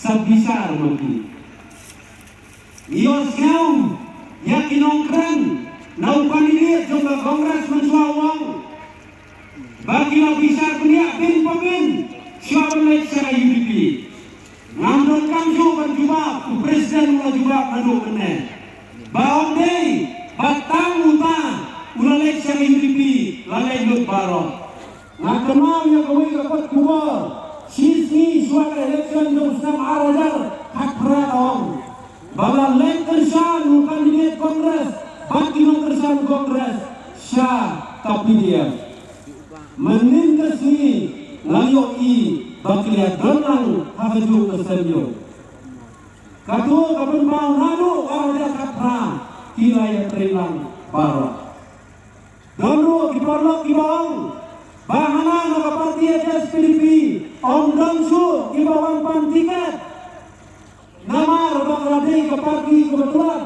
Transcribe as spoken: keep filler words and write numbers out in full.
Sa bishar ma ki. Ïohsngew ïa ki nongkren na u candidate jong ka Congress mynshuwa u ong ba ki la bishar bniah bin pa bin shuwa ban leit sha ka U D P. Ngam donkam shuh ban jubab, u president u la jubab naduh mynne. Ba ym dei ba tang uta u la leit sha ka U D P, la leit lut baroh. Nga kynmaw ïa kawei ka kot khubor shi sngi shuwa ka election jong u snem ar hajar khatphra ka ong ba la leit kyrshan u candidate Congress bad ki nongkyrshan Congress sha ka P D F. Mynnin ka sngi nga ïohi ba ki la don lang ha kajuh ka seng ïew. Kato ka pynpaw naduh ar hajar khatphra ki la ïatrei lang baroh. Don ruh ki paralok kiba ong ba hana na ka party H S P D P ym don shuh kiba wan pan tiket. Namar ba ka la dei ka party kaba tlot